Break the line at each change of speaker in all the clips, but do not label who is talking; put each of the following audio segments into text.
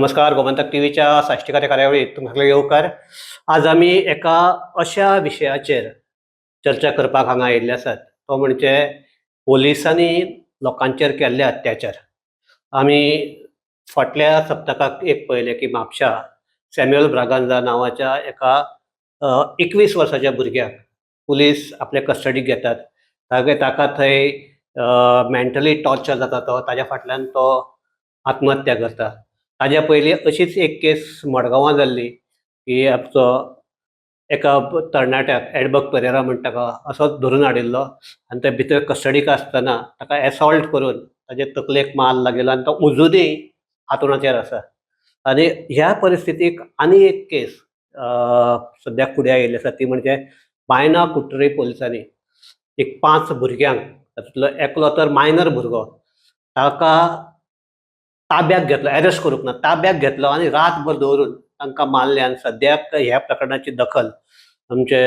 नमस्कार, गोमंतक टीव्हीच्या साश्टीकार कार्यावळीत तुमकां येवकार. आज आमी एका अशा विशयाचेर चर्चा करपाक हांगा आयिल्ले आसात, तो म्हणजे पोलिसांनी लोकांचेर केल्ले अत्याचार. आमी फाटल्या सप्तकाक एक पळयलें की म्हापशा सॅम्युअल ब्रागांजा नांवाच्या एका 21 वर्साच्या भुरग्याक पुलीस आपल्या कस्टडीक घेतात. ताका थंय मेंटली टॉर्चर जाता, तो ताज्या फाटल्यान तो आत्महत्या करता. ताज्या पयलीं अशीच एक केस मडगांवां जाल्ली की आमचो एका तरणाट्याक, एडबर्ग परेरा म्हण ताका, असोच धरून हाडिल्लो आनी ते भितर कस्टडीक आसतना ताका एसॉल्ट करून ताजे तकलेक मार लागिल्लो आनी तो अजुनूय हातुणाचेर आसा. आनी ह्या परिस्थितीक आनी एक केस सद्याक फुडें आयिल्ली आसा, ती म्हणजे बायना कुट्टरी पोलिसांनी एक पांच भुरग्यांक, तातूंतलो एकलो तर मायनर भुरगो, ताका ताब्यात घेतलो, एरेस्ट करूंक ना, ताब्यात घेतलो आनी रातभर दवरून तांकां मारले. आनी सद्याक ह्या प्रकरणाची दखल आमचे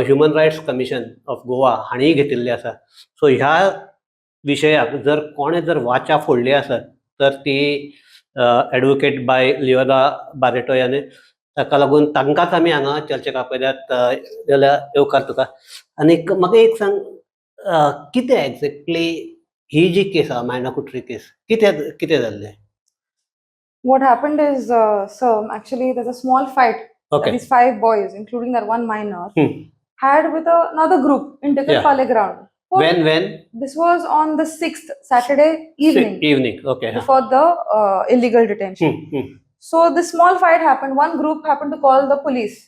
Human Rights Commission of Goa हांणीय घेतिल्ली आसा. सो ह्या विशयाक जर कोणें जर वाचा फोडली आसत तर ती एडवोकेट बाय लियोना बारेटो याने. ताका लागून तांकांच आमी हांगा चर्चेक आपयल्यात. जाल्यार येवकार तुका. आनीक म्हाका एक सांग, कितें एक्झॅक्टली ही जी केस आहा, मायणा कुट्टरी केस, कितें कितें जाल्लें?
What happened is, so actually, there's a small fight that these five boys, including that one minor, had with another group in Tikarpale ground.
When?
This was on the 6th, Saturday evening,
evening, okay.
before the illegal detention. So this small fight happened. One group happened to call the police,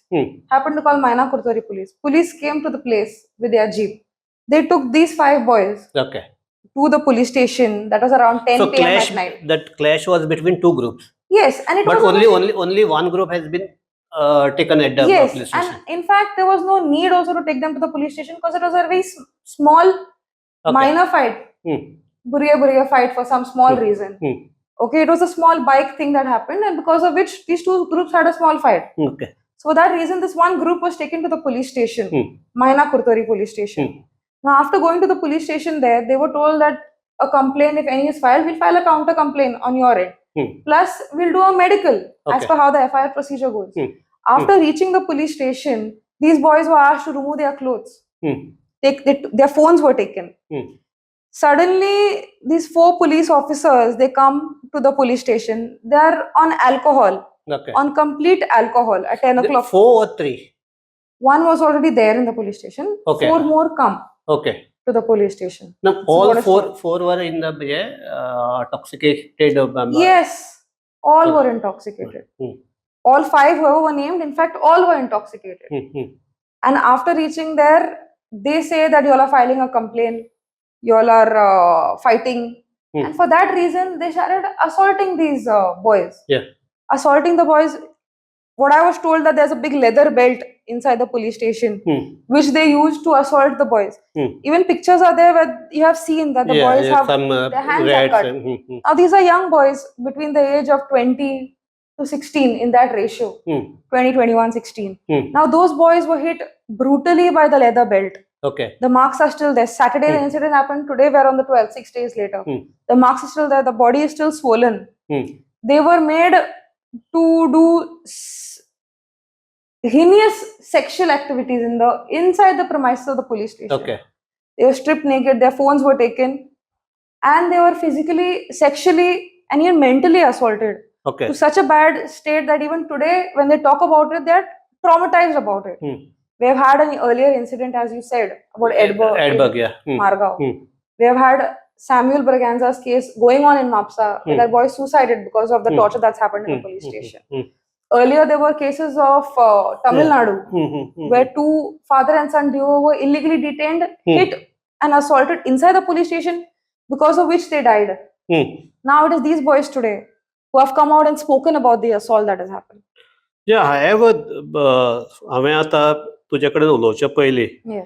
happened to call Maina Curtorim police. Police came to the place with their jeep. They took these five boys to the police station. That was around 10
So
p.m.
clash
at night.
That clash was between two groups.
Yes, and it
But
was
only only one group has been taken at the police station.
And in fact, there was no need also to take them to the police station because it was a very small, minor fight. भुरगे भुरगे fight for some small reason. Okay, it was a small bike thing that happened, and because of which these two groups had a small fight. So for that reason, this one group was taken to the police station, Maina Curtorim police station. Now, after going to the police station there, they were told that a complaint, if any is filed, we'll file a counter complaint on your end. Plus, we'll do a medical as per how the FIR procedure goes. After reaching the police station, these boys were asked to remove their clothes. Their phones were taken. Suddenly, these four police officers, they come to the police station. They are on alcohol, on complete alcohol at 10
The
o'clock.
Four or three?
One was already there in the police station. Four more come to the police station.
Now all
what is
four were in the toxicated.
Yes, all were intoxicated. All five, whoever were named, in fact, all were intoxicated. And after reaching there, they say that you all are filing a complaint, you all are fighting. And for that reason, they started assaulting these boys. Assaulting the boys. What I was told, that there's a big leather belt inside the police station, which they used to assault the boys. Even pictures are there where you have seen that the boys have
some
their hands are
rats
cut.
And,
Now these are young boys between the age of 20 to 16, in that ratio. 20, 21, 16. Now those boys were hit brutally by the leather belt. The marks are still there. Saturday the incident happened. Today we're on the 12th, 6 days later. The marks are still there. The body is still swollen. They were made to do heinous sexual activities in the inside the premises of the police station. They were stripped naked, their phones were taken, and they were physically, sexually, and even mentally assaulted to such a bad state that even today, when they talk about it, they're traumatized about it. We have had an earlier incident, as you said, about Edberg, in
Edberg, yeah.
Margao. We have had Samuel Braganza's case going on in Mapsa, where that boy suicided because of the torture that's happened in the police station. Earlier, there were cases of Tamil Nadu, where two father and son duo were illegally detained, hit and assaulted inside the police station, because of which they died. Now it is these boys today who have come out and spoken about the assault that has happened.
Yeah, however, हांवें आतां तुजे कडेन उलोवचे पयलीं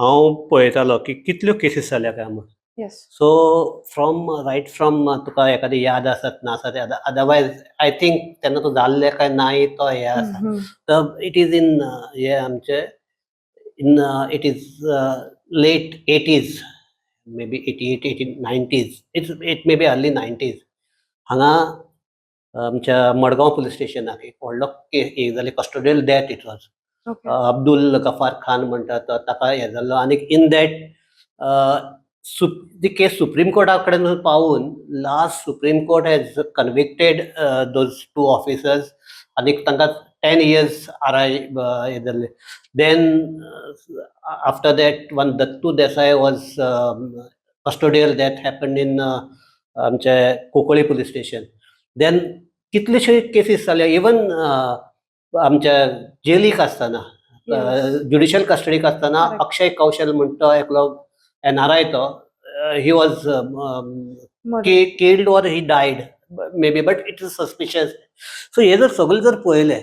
हांव पळयतालो की कितल्यो cases जाल्या काय म्हूण. सो फ्रॉम रायट फ्रॉम तुका एखादी याद आसत ना आसत, अदरवायज I think तेन्ना तूं जाल्लें काय नाही तो हें आसा. तर it is in हे आमचे in it is late 80s, maybe 88, 80, 90s, it may be early 90s, हांगा आमच्या मडगांव पुलीस स्टेशनाक एक व्हडलो केस एक जाली, custodial death it was. Abdul Ghaffar Khan म्हणटा तो, ताका हें जाल्लो आनी इन that ती केस सुप्रीम कोर्टा कडेन पावून last Supreme Court has convicted those two officers आनी तांकां 10 इयर्स आर I हे जाल्ले. Then after that, one Dattu Desai was custodial death happen in आमचे कुंकळी पुलीस स्टेशन. देन कितलेशे केसीस जाल्या, इवन आमच्या जेलीक आसतना, ज्युडिशियल कस्टडीक आसतना, अक्षय कौशल म्हणटा एकलो एनआरआय, तो he was
Murder.
Killed or he died maybe, but it is suspicious. So हे जर सगळें जर पळयलें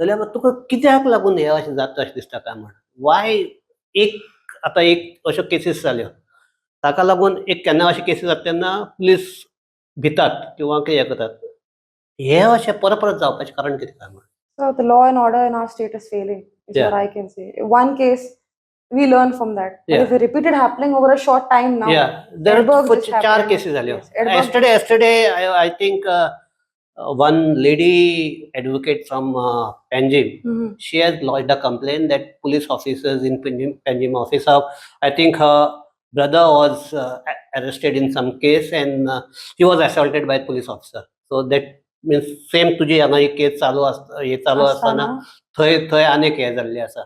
जाल्यार मागीर तुका कित्याक लागून हे अशें जाता अशें दिसता काय म्हण? वाय एक आतां एक अश्यो केसीस जाल्यो, ताका लागून एक केन्ना अशे केसीस जाता तेन्ना पुलीस भितात किंवा कितें करतात, हे अशें परत परत जावपाचें कारण कितें काय म्हण?
So the law and order in our state is failing, is what I can say. One case, we learn from that. But if it repeated happening over a short time now,
Yeah, there
Edinburgh
are
just
चार
happened.
Cases जाल्यो.
Yes, Edinburgh.
Yesterday, I think one lady advocate from Panjim, she has lodged a complaint that police officers in Panjim office of, I think her brother was arrested in some case and he was assaulted by police officer. So that means same तुजी हांगा ही केस चालू आसता, हे चालू आसतना थंय थंय आनीक हे जाल्ले आसा.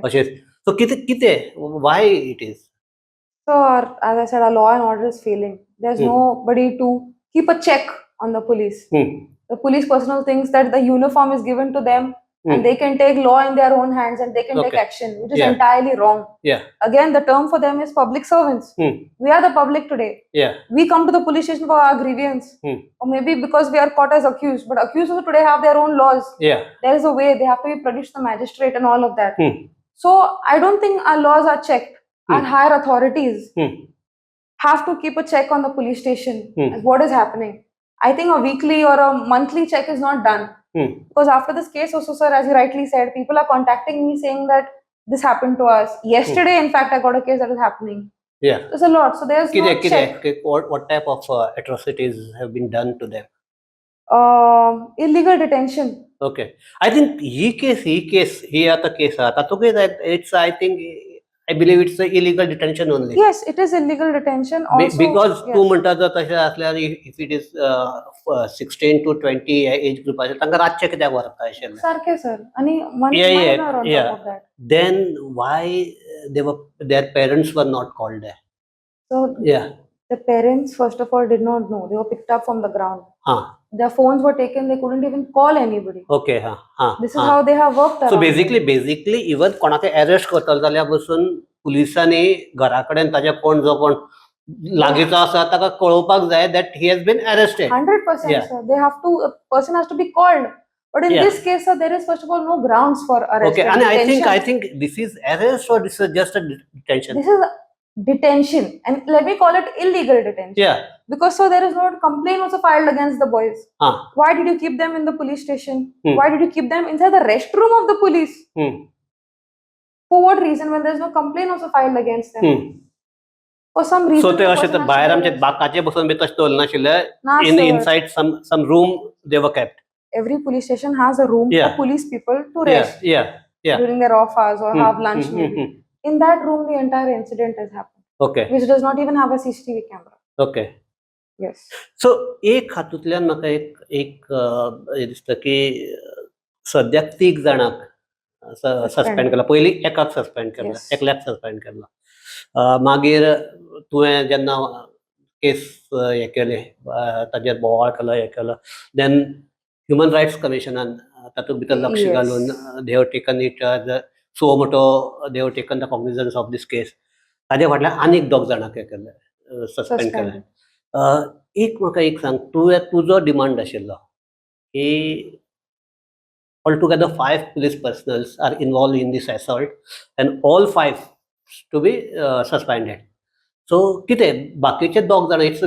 अशें सो कितें कितें, why it is?
So, as I said, our law and order is failing. There's nobody to keep a check on the police. The police personnel thinks that the uniform is given to them and they can take law in their own hands and they can take action, which is entirely wrong. Again, the term for them is public servants. We are the public today. We come to the police station for our grievance, or maybe because we are caught as accused. But accused also today have their own laws. There is a way they have to be produced to the magistrate and all of that. So I don't think our laws are checked. Our higher authorities have to keep a check on the police station as what is happening. I think a weekly or a monthly check is not done. Because after this case also, sir, as you rightly said, people are contacting me saying that this happened to us. Yesterday, in fact, I got a case that is happening. There's a lot. So there's no
कितें
check.
कितें, what type of atrocities have been done to them?
Illegal detention.
Okay, I think he case ही आतां केस आहा तातूंतय, it's, I think, I believe it's illegal detention only.
Yes, it is illegal detention also.
Because तूं म्हणटा जर तशें आसल्यार, if it is 16 to 20 age group आसल्यार तांकां रातचें कित्याक व्हरता आशिल्लें?
सारकें सर, आणि one minor on top of that.
Then why they were their parents were not called there?
So the parents, first of all, did not know. They were picked up from the ground. Their phones were taken. They couldn't even call anybody.
Okay हा हा
This is how they have worked
so
around it.
Basically even कोणाक arrest करतलो जाल्यार पसून पुलिसांनी घरा कडेन ताजे कोण जो कोण लागींचो आसा ताका कळोवपाक जाय that he has been arrested.
100%, sir. They have to, a person has to be called. But in this case, sir, there is first of all no grounds for arrest
okay
and
आनी I
detention.
Think this is arrest or this is just a detention?
This is detention, and let me call it illegal detention. Because so there is no complaint also filed against the boys. Why did you keep them in the police station? Why did you keep them inside the restroom of the police? For what reason when there's no complaint also filed against them? For some reason,
so ते
the
अशें
person
तर
has to
भायर
be
आमचे
arrested.
बाकाचे बसून बी तशें दवरनाशिल्ले?
ना,
in
sir.
Inside some room they were kept?
Every police station has a room for police people to rest during their off hours or have lunch maybe. In that room, the entire incident has happened, which does not even have a CCTV camera. Yes.
So एक हातूंतल्यान म्हाका एक एक हें दिसता की सद्याक तीग जाणांक सस्पेंड केला. पयलीं एकाक सस्पेंड केला, एकल्याक सस्पेंड केला. मागीर तुवें जेन्ना केस हें केलें, ताजेर बोवाळ केलो, हें केलो, then human rights कमिशनान तातूंत भितर लक्ष घालून they have taken it as suo motu, they have taken the cognizance of this case. ताजे फाटल्यान आनीक दोग जाणांक हें केलें, सस्पेंड केलें.
Suspended.
एक म्हाका एक सांग, तुवें तुजो डिमांड आशिल्लो की altogether five police personnels are involved in this assault and all five to be suspended. So कितें बाकीचे दोग जाण, it's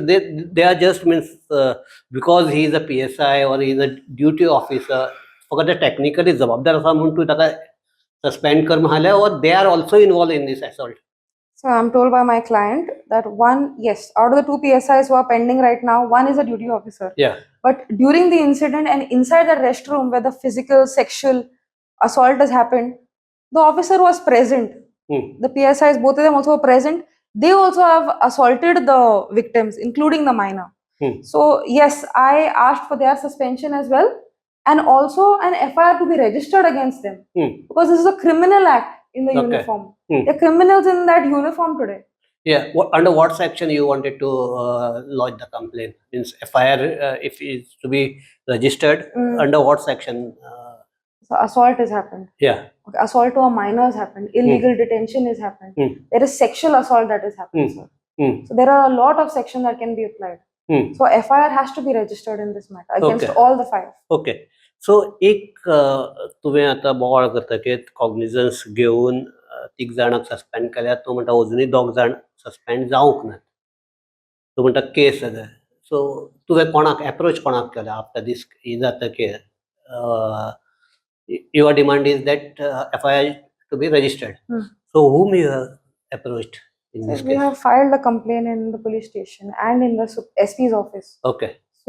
they are just means because he is a PSI or he is a duty officer, फकत ते technically जबाबदार आसा म्हूण तूं ताका सस्पेंड कर म्हणल्यार, or they are also involved in this assault?
So I'm told by my client that one, yes, out of the two PSIs who are pending right now, one is a duty officer. But during the incident and inside the restroom where the physical sexual assault has happened, the officer was present. The PSIs, both of them also were present. They also have assaulted the victims, including the minor. So yes, I asked for their suspension as well, and also an FIR to be registered against them, because this is a criminal act in the uniform. They're criminals in that uniform today.
Yeah. What, under what section you wanted to lodge the complaint? Means FIR, if it's to be registered, under what section?
So assault has happened. Okay, assault to a minor has happened. Illegal detention has happened. There is sexual assault that has happened, sir. So there are a lot of sections that can be applied. So FIR has to be registered in this matter against all the five.
Okay, so एक तुवें आतां बोवाळ करतकीर कॉग्निजन्स घेवन तीग जाणांक suspend केल्यात. तूं म्हणटा अजुनूय दोग जाण सस्पेंड जावंक नात. तूं म्हणटा केस जाल्या. सो तुवें कोणाक एप्रोच कोणाक केल्या आफ्टर दीस ही जातकीर? Your demand is that FIR to be registered. So whom you have approached in this
So we
case?
Have filed a complaint in the police station and in the SP's office. So,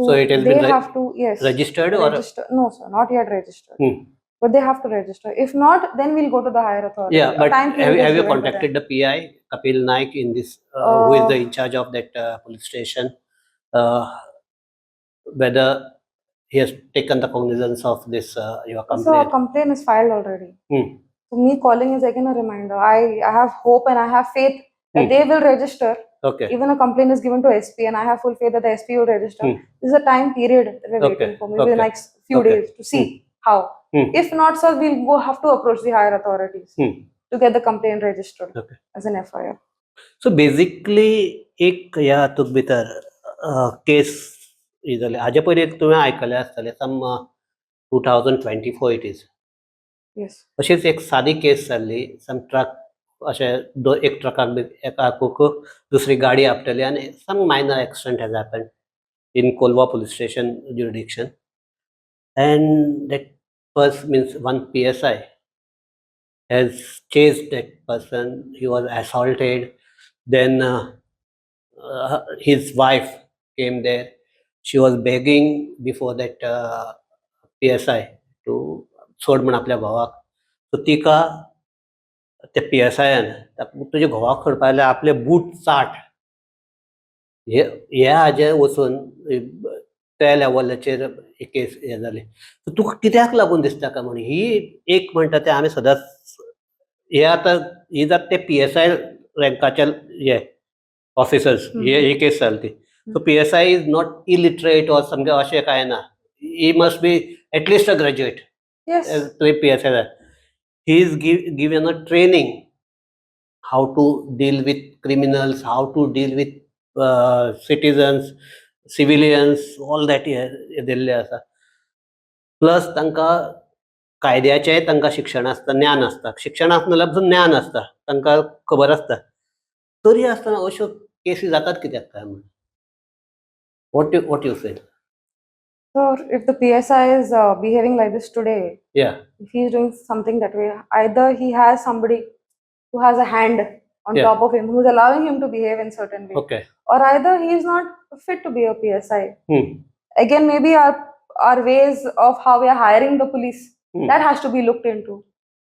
So it has
they
been
have to, yes,
registered or
register. No, sir, not yet registered. But they have to register. If not, then we'll go to the higher authority.
Yeah,
A
but
time period is
have you
given to them.
contacted the PI, Kapil Naik, in this, who is the in charge of that police station, whether he has taken the cognizance of this your
So a
complaint?
Complaint is filed already. So me calling is again a reminder. I have hope and I have faith that they will register. Even a complaint is given to SP, and I have full faith that the SP will register. This is a time period that we're waiting for, maybe the next few days to see how. If not, sir, we'll go have to approach the higher authorities to get the complaint registered as an FIR.
So basically एक ह्या हातूंत भितर केस ही जाली. हाजे पयलीं तुवें आयकलें आसतलें, some 2024 it is. अशीच एक सादी केस जाल्ली. सम ट्रक अशें दो एक ट्रकाक बी एकाकूक दुसरी गाडी आपटली आनी some minor accident has happen in Colva police station jurisdiction, and that means one PSI has chased that person. He was assaulted. Then his wife came there. She was begging before that PSI to सोड म्हण आपल्या घोवाक. So तिका त्या पीएसआयन तुज्या घोवाक सोडपा जाल्यार आपले बूट चाट हे हे हाजे वचून त्या लेवलाचेर केस हे जाली. सो तुका कित्याक लागून दिसता काय म्हण ही एक म्हणटा ते आमी सदांच हे आतां ही जात ते पीएसआय रँकाचे हे ऑफिसर्स हे ही केस जाली ती. So PSI is not illiterate or सामकें अशें कांय ना. He must be at least a graduate. PSI, he is given a training how to deal with criminals, how to deal with citizens, civilians, all that हे दिल्लें आसा. Plus तांकां कायद्याचेंय तांकां शिक्षण आसता, ज्ञान आसता. शिक्षण आसना जाल्यार पसून ज्ञान आसता, तांकां खबर आसता. तरी आसतना अश्यो केसी जातात कित्याक काय म्हण? What you feel?
So if the PSI is behaving like this today, if he's doing something that way, either he has somebody who has a hand on top of him who's allowing him to behave in certain way, or either he is not fit to be a PSI. Again, maybe our ways of how we are hiring the police, that has to be looked into.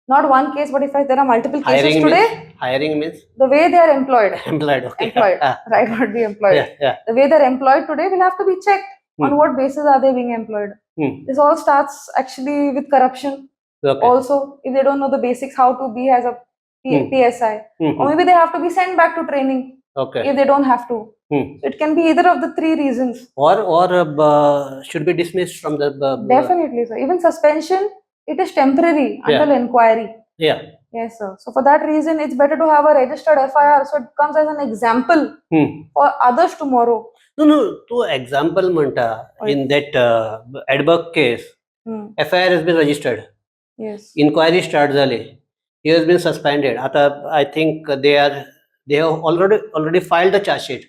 Not one case, but if there are multiple cases
Hiring
today,
means hiring means
the way they are employed,
employed. Okay.
Employed, right? Not be employed. The way they're employed today will have to be checked. On what basis are they being employed? This all starts actually with corruption. Also, if they don't know the basics, how to be as a PSI, or maybe they have to be sent back to training if they don't have to. So it can be either of the three reasons.
Or should be dismissed from the
Definitely, sir. Even suspension, it is temporary until inquiry. Yes, sir. So for that reason, it's better to have a registered FIR, so it comes as an example for others tomorrow.
No, तूं example म्हणटा. In that Edberg case, FIR has been registered. Inquiry start जाली. He has been suspended. आता I think they have already filed the charge sheet.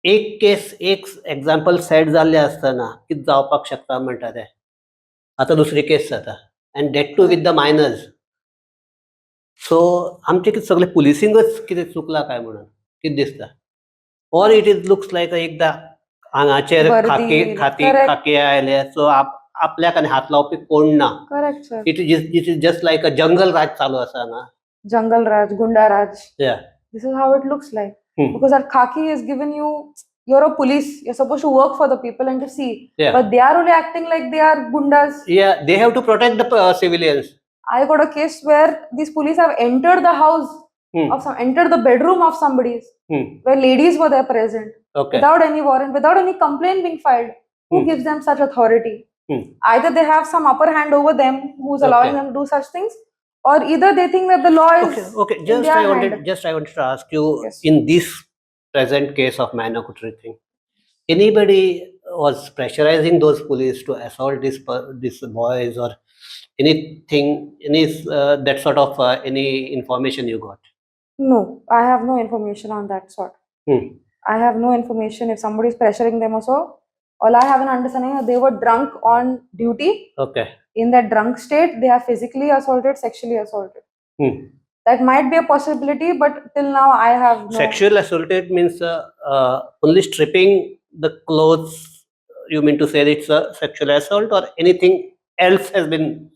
एक केस, एक example set जाल्लें आसतना कितें जावपाक शकता म्हणटा ते. आतां दुसरी केस जाता, and that too with the minors. So आमचें कितें सगळें पुलिसिंगच कितें चुकलां काय म्हणून कितें दिसता, or it is looks like एकदां आंगाचेर
वर्दी,
खाकी खाती
correct.
खाकी आयले सो आपल्याक आनी हात लावपी कोण ना.
Correct, sir.
It is just like a jungle raj चालू आसा हांगा.
Jungle Raj, Gunda Raj.
Yeah.
This is how it looks like.
Hmm.
Because that khaki is given you, you're a police, you're supposed to work for the people and to see.
Yeah.
But they are only acting like they are gundas.
Yeah, they have to protect the civilians.
I got a case where these police have entered the house of some, entered the bedroom of somebody's, where ladies were there present, without any warrant, without any complaint being filed. Who gives them such authority?
Hmm.
Either they have some upper hand over them who's allowing them to do such things, or either they think that the law is
Okay.
in
Just
their
I wanted,
hand.
Just I wanted to ask you,
Yes.
in this present case of Maina Kotri thing, anybody was pressurizing those police to assault these boys or anything, any that sort of any information you got?
No, I have no information on that sort. I have no information if somebody is pressuring them or so. All I have an understanding that they were drunk on duty. In that drunk state, they are physically assaulted, sexually assaulted. That might be a possibility, but till now I have no.
Sexual assaulted means only stripping the clothes. You mean to say it's a sexual assault, or anything else has been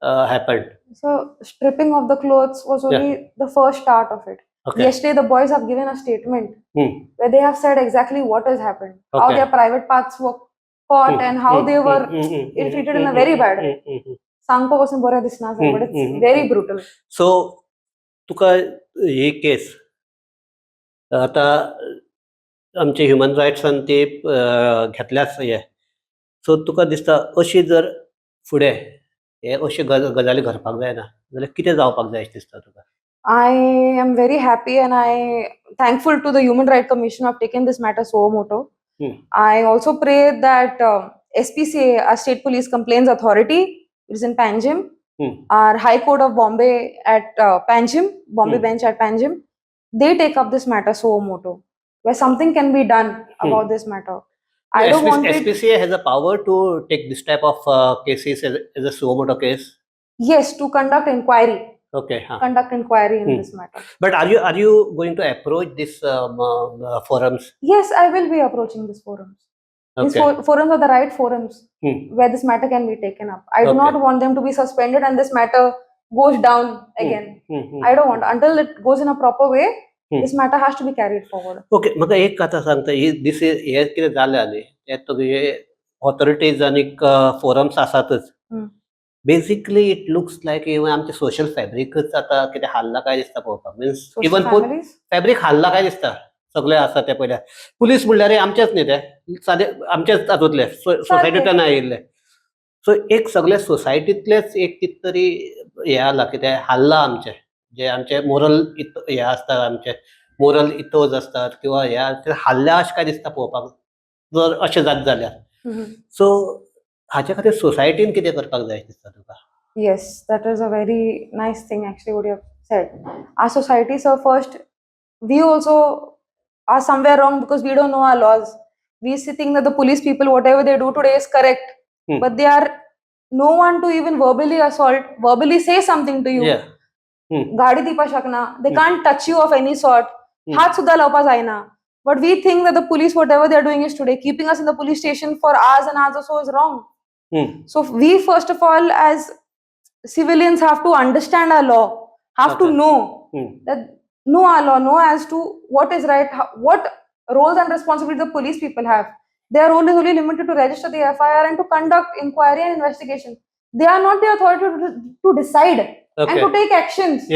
happened?
So stripping of the clothes was only the first start of it. Yesterday, the boys have given a statement where they have said exactly what has happened, how their private parts were caught and how they were ill-treated in a very bad way. सांगपा पासून बरें दिसना sir, but it's very brutal.
So तुका ही केस आतां आमचे human रायट्सान ती घेतल्याच हे, so तुका दिसता अशी जर फुडें हे अश्यो गजाली घडपाक जायना जाल्यार कितें जावपाक जाय अशें दिसता तुका?
I am very happy and I thankful to the Human Rights Commission of taking this matter suo moto. I also pray that SPCA, our State Police Complaints Authority, which is in Panjim, our High Court of Bombay at Panjim, Bombay Bench at Panjim, they take up this matter suo moto, where something can be done about this matter. I don't want it.
SPCA has a power to take this type of cases as a suo moto case.
Yes, to conduct inquiry.
Okay. Huh.
Conduct inquiry in this matter.
But are you going to approach this forums?
Yes, I will be approaching these forums. These forums are the right forums where this matter can be taken up. I do not want them to be suspended and this matter goes down again. I don't want, until it goes in a proper way. This matter has to be carried forward.
Okay, म्हाका एक आतां सांगता, ही this is हे कितें जालें न्ही, ते तुगे ऑथॉरिटीज आनीक फोरम्स आसातच. Basically it looks like even आमचे सोशल फॅब्रिकच आतां कितें हाल्ला काय दिसता पळोवपाक, means
Social
even
families.
Fabric हाल्ला काय दिसता. सगळे आसा ते पयल्या पुलीस म्हणल्यार आमचेच न्ही, ते सादे आमचेच तातूंतले सोसायटींतल्यान आयिल्ले. सो एक सगळे सोसायटींतलेच एक कितें तरी हें जाला, कितें हाल्ला आमचें, जे आमचे मोरल हे आसतात, आमचे मोरल इथोज आसतात किंवा हे ते हाल्ल्या अशें काय दिसता पळोवपाक जर अशें जात जाल्यार. सो हाचे खातीर सोसायटीन कितें करपाक जाय दिसता तुका?
Yes, that is a very nice thing actually what you have said. Our society, so first, we also are somewhere wrong because we don't know our laws. We think that the police people, whatever they do today is correct, but they are no one to even verbally assault, verbally say something to you. गाडी दिवपा शकना, they can't touch you of any sort. हात सुद्धा लावपा जायना. But we think that the police, whatever they are doing is today, keeping us in the police station for hours and hours or so is wrong. So we first of all as civilians have to understand our law, have to know that, know our law, know as to what is right, how, what roles and responsibility the police people have. Their role is only limited to register the FIR and to conduct inquiry and investigation. They are not the authority to decide and to take actions.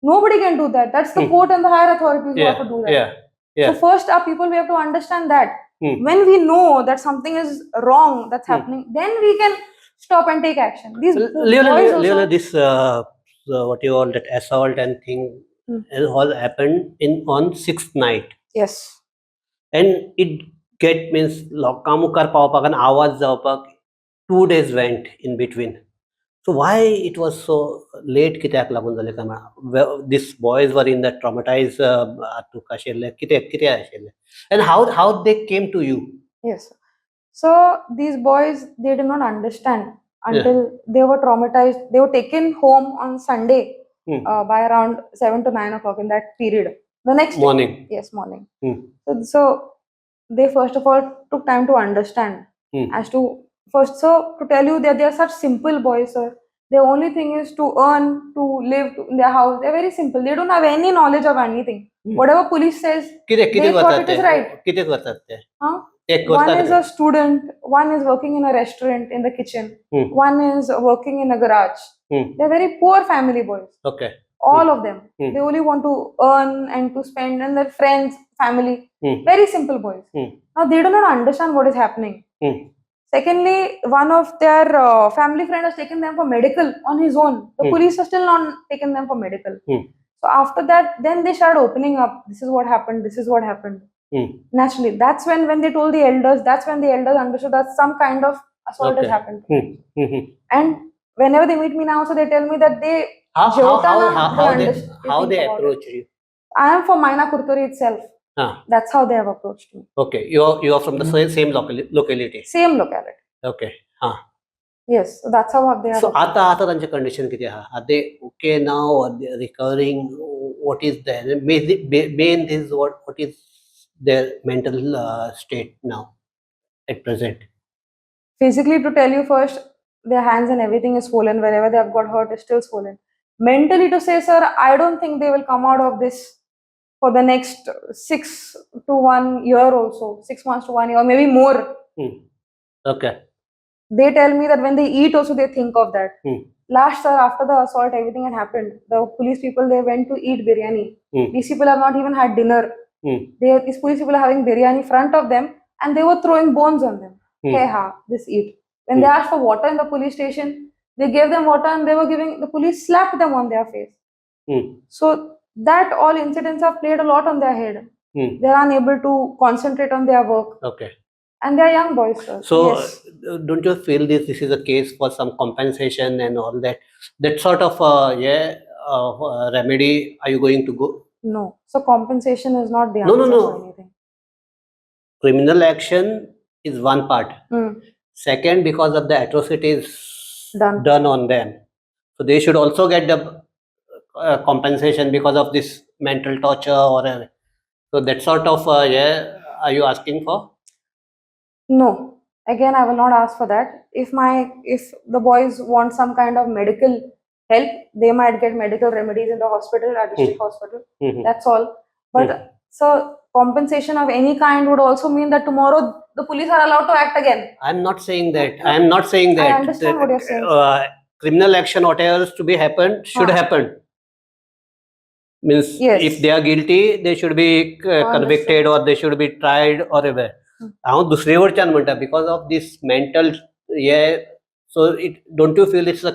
Nobody can do that. That's the court and the higher authorities who have to do that. So first, our people, we have to understand that. When we know that something is wrong that's happening, then we can stop and take action. These
Leola,
boys also,
Leola, this what you call that assault and thing all happened in on sixth night
Yes.
And it get means लोकां मुखार पावपाक आनी आवाज जावपाक 2 days went in between. So why it was so late, कित्याक लागून जालें काय? These boys were in the traumatise हातूंत आशिल्ले, कितें कितें आशिल्लें and how they came to you?
Yes. So these boys, they did not understand until they were traumatized. They were taken home on Sunday. By around 7 to 9 o'clock in that period. The next day,
morning.
Yes, morning. So they first of all took time to understand as to first. So to tell you that they are such simple boys, sir. Their only thing is to earn, to live in their house. They're very simple. They don't have any knowledge of anything. Whatever police says,
कितें कितें
they thought
करतात
it is
ते?
Right.
कितें करतात ते?
Huh?
ते
One
करतात
is a student, one is working in a restaurant in the kitchen, one is working in a garage. They're very poor family boys,
okay
all of them. They only want to earn and to spend, and their friends, family. Very simple boys. Now they do not understand what is happening. Secondly, one of their family friend has taken them for medical on his own. The police have still not taken them for medical. So after that, then they started opening up. This is what happened, this is what happened. Naturally, that's when they told the elders, that's when the elders understood that some kind of assault has happened. And whenever they meet me now, so they tell me that they
How
जेवताना
how
they
they
they
how
think
they
about it.
Approach you?
I am from Maina Curtorim itself. That's how they have approached me.
Okay, you are from the same locality.
Same locality.
Okay.
Yes, so that's how they have
so
approached.
आता आता तांचे condition कितें आहा? Are they okay now or they recovering? What is their main is what is their mental state now at present?
Physically, to tell you first, their hands and everything is swollen. Wherever they have got hurt is still swollen. Mentally, to say, sir, I don't think they will come out of this for the next 6 to 1 year also, 6 months to one year, maybe more. They tell me that when they eat also, they think of that. Last, sir, after the assault, everything had happened, the police people, they went to eat biryani. These people have not even had dinner. They these police people are having biryani in front of them and they were throwing bones on them. "Hey ha, this eat." When they asked for water in the police station, they gave them water and they were giving, the police slapped them on their face. So that all incidents have played a lot on their head. They're unable to concentrate on their work. And they're young boys, sir.
So
Yes.
Don't you feel this is a case for some compensation and all that? That sort of yeah, remedy are you going to go?
No. So compensation is not the
No, no,
answer
no.
for anything.
Criminal action is one part. Second, because of the atrocities
Done.
Done on them, so they should also get the compensation because of this mental torture or so that sort of yeah, are you asking for?
No. Again, I will not ask for that. If the boys want some kind of medical help, they might get medical remedies in the hospital, at district hospital. That's all. But so compensation of any kind would also mean that tomorrow the police are allowed to act again.
I'm not saying that. I am not saying
I
that.
Understand what you're saying.
Criminal action, whatever is to be happened, should happen. Means if they are guilty, they should be convicted or they should be tried or whatever. हांव दुसरे वटच्यान म्हणटा, because of this mental hey, so it don't you feel it's a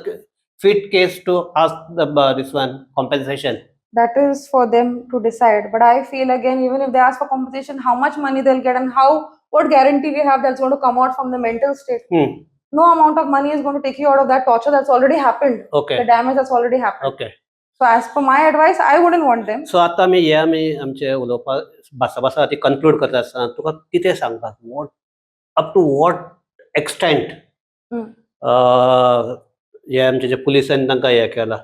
fit case to ask the this one compensation?
That is for them to decide. But I feel again, even if they ask for compensation, how much money they'll get and how what guarantee we have that's going to come out from the mental state? No amount of money is going to take you out of that torture that's already happened, the damage that's already happened. So as per my advice, I wouldn't want them.
So आतां आमी हे आमी आमचे उलोवपाक भासाभासा खातीर conclude करता आसतना तुका कितें सांगपाक, what up to what extent हे आमचे जे पुलिसांनी तांकां हें केलां,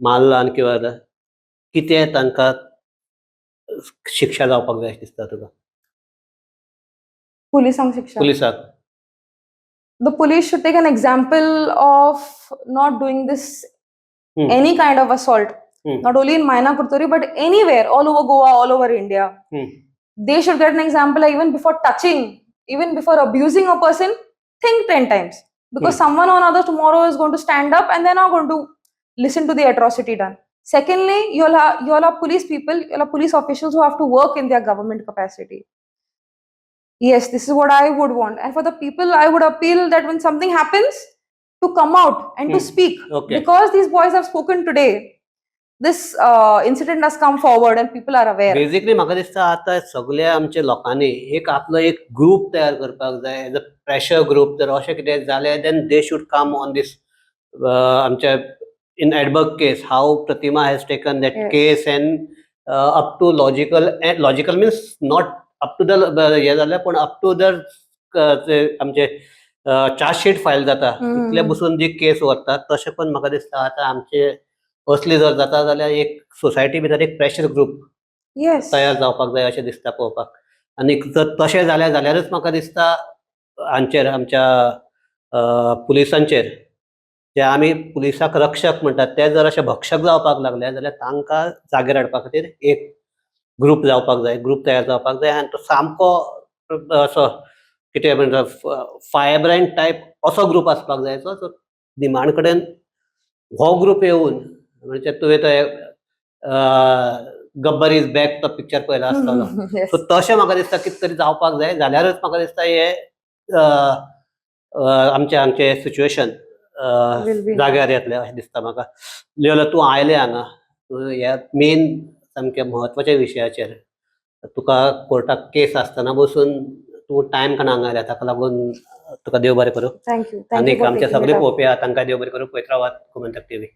मारला आनी किंवा कितें तांकां शिक्षा जावपाक जाय अशें दिसता तुका?
पुलिसांक शिक्षा?
पुलिसाक.
The police should take an example of not doing this, any kind of assault, not only in Maina Curtorim but anywhere, all over Goa, all over India. They should get an example, like even before touching, even before abusing a person, think 10 times, because someone or another tomorrow is going to stand up and they're not going to listen to the atrocity done. Secondly, you'll have police people, you'll have police officials who have to work in their government capacity. Yes, this is what I would want. And for the people, I would appeal that when something happens, to come out and to speak. Because these boys have spoken today, this incident has come forward and people are aware.
Basically म्हाका दिसता आतां सगळ्या आमच्या लोकांनी एक आपलो एक group तयार करपाक जाय एज अ प्रेशर ग्रूप. जर अशें कितें जालें, then they should come on this आमच्या in Adberg case, how Pratima has taken that case and up to logical, logical means not up to the हे जालें, पूण अप टू the आमचे chargesheet file जाता, तितले बसून जी केस व्हरतात, तशें पण म्हाका दिसता आतां आमचे असली जर जाता जाल्यार एक सोसायटी भितर एक प्रेशर ग्रुप तयार जावपाक जाय अशें दिसता पळोवपाक. आनी जर तशें जालें जाल्यारच म्हाका दिसता हांचेर, आमच्या पुलिसांचेर, जे आमी पुलिसाक रक्षक म्हणटात ते जर अशे भक्षक जावपाक लागले जाल्यार तांकां जागेर हाडपा खातीर एक ग्रूप जावपाक जाय, ग्रूप तयार जावपाक जाय आनी तो सामको असो कितें म्हणटा फायरब्रँड टायप असो ग्रूप आसपाक जाय जो निमाण कडेन हो ग्रूप येवन, म्हणजे तुवें तो गब्बर is back तो पिक्चर पळयला आसतलो. सो तशें म्हाका दिसता कितें तरी जावपाक जाय जाल्यारच म्हाका दिसता हे आमचे आमचे सिच्युएशन
Will be.
जाग्यार येतले अशें दिसता म्हाका. लियोला, तूं आयलें हांगा, तूं ह्या मेन सामक्या म्हत्वाच्या विशयाचेर, तुका कोर्टाक केस आसतना बसून तूं टायम काडून हांगा आयला, ताका लागून तुका देव बरें करूं.
Thank you.
आनी आमचे सगळे पळोवपी आहा तांकां देव बरें करूं. पळयत रावात गोमंतक टीव्ही.